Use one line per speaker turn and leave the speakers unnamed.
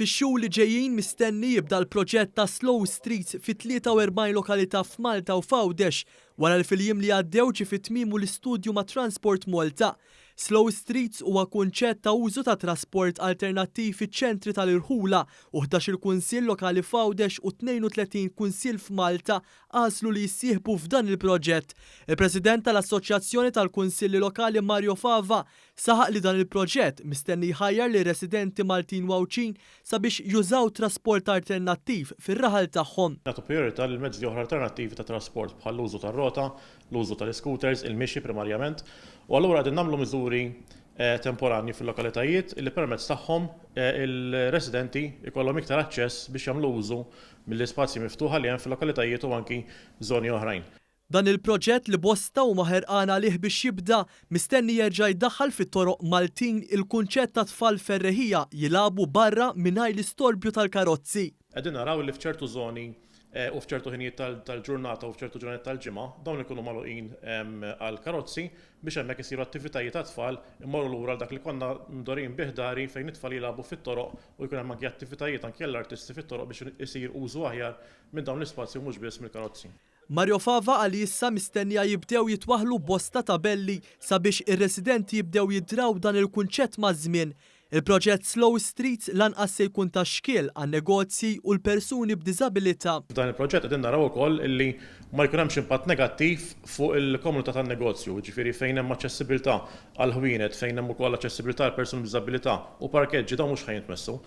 Fix-xhur li ġejjin mistenni jibda l-proġett ta' Slow Streets fi 43 lokalità f'Malta u f'Għawdex wara li fil-jiem li għaddew ġie fi tmiemu l-istudju ma' Transport Malta. Slow Streets huwa kunċett ta' użu ta' trasport alternattiv fiċ-ċentri tal-irħula u 11-il kunsill lokali f'Għawdex u 32 kunsill f'Malta għażlu li jissieħbu f'dan il-proġett. Il-President tal-Assoċjazzjoni tal-Kunsilli Lokali Mario Fava saħaq li dan il-proġett mistenni jħajjar lir-residenti Maltin u Għawdxin sabiex jużaw trasport alternattiv fir-raħal tagħhom.
Nagħtu prijorità lil mezzi oħra alternattivi ta' trasport bħall-użu tar-rota, l-użu tal-iscooters, il-mixi primarjament, u allura qegħdin nagħmlu miżuri temporanji fil-lokalitajiet li permezz tagħhom il-residenti jkollhom iktar aċċess biex jagħmlu użu mill-ispazji miftuħa li hemm fil-lokalitajiet u anki żoni oħrajn.
Dan il-proġett li bosta huma ħerqana għalih biex jibda, mistenni jerġa' jdaħħal fit-toroq Maltin il-kunċett ta' tfal ferreħija jilagħbu barra mingħajr l-istorbju tal-karozzi.
Qegħdin naraw li f'ċertu żoni u f'ċertu ħinijiet tal-ġurnata u f'ċertu ġranet tal-ġimgħa dawn ikunu magħluqin għall-karozzi biex hemmhekk isiru attivitajiet għat-tfal immorru lura għal dak li konna mdorrijin bih dari fejn it-tfal jilagħbu fit-toroq u jkun hemm anki attivitajiet anki għall-artisti fit-toroq biex isir użu aħjar minn dawn l-ispazji u mhux biss mill-karozzi.
Mario Fava qal li issa mistennija jibdew jitwaħħlu bosta tabelli sabiex ir-residenti jibdew jidraw dan il-kunċett maż-żmien. Il-proġett Slow Streets lanqas se jkun ta' xkiel għan-negozji u l-persuni b'diżabilità.
F'dan il-proġett qegħdin naraw ukoll illi ma jkun hemmx impatt negattiv fuq il-komunità tan-negozju, jiġifieri fejn hemm aċċessibilità għall-ħwienet, fejn hemm ukoll aċċessibilità għal persuni b'diżabilità u parkeġġi dawn mhux ħa jintmessu.